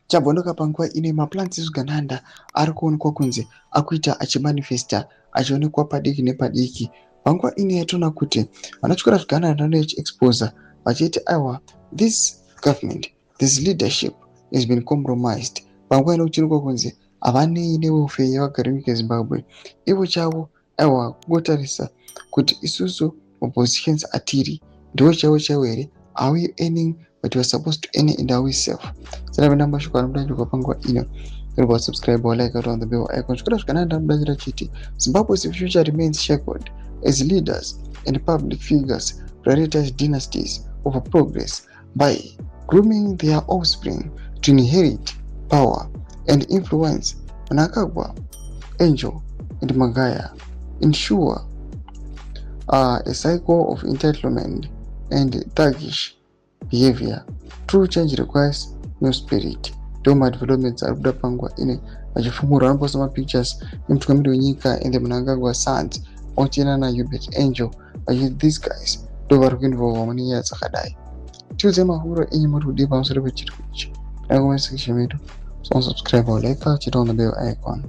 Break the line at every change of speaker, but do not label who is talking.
Chabondoka panguva ino, maplans ezvigananda ari kuonekwa kunzi akuita achimanifesta, achionekwa padiki nepadiki. Panguva ino yatoona kuti vanotyora zvigananda vanochiexposa vachiti aiwa, this government, this leadership has been compromised. Panguva ino kuchionekwa kunzi havanei newelfare yevagari venyika yeZimbabwe. Ivo chavo aiwa kungotarisa kuti isusu mapositions atiri ndiwo chaiwo chaiwo here? Are we earning what we are supposed to earn and are we safe? Saka mashoko anobuda panguva ino, uri subscribe or like on the bell icon. Zvikora zvigananda anobuda chiti Zimbabwe's future remains shackled as leaders and public figures prioritize dynasties over progress by grooming their offspring to inherit power and influence. Mnangagwa, Angel and Magaya ensure a cycle of entitlement and thuggish behavior. True change requires new spirit. Ndo madevelopments ari kuda panguva ine vachifumura. Vanoposta mapictures emutungamiri wenyika and the Mnangagwa sons otiena naUebert Angel, vachiti these guys ndo vari kuinvolva mune nyaya dzakadai. Tiudze mafungiro enyu, muri kudii pamusoro pechiriko ichi? Comment section medu. So subscribe or like, hit on the bell icon.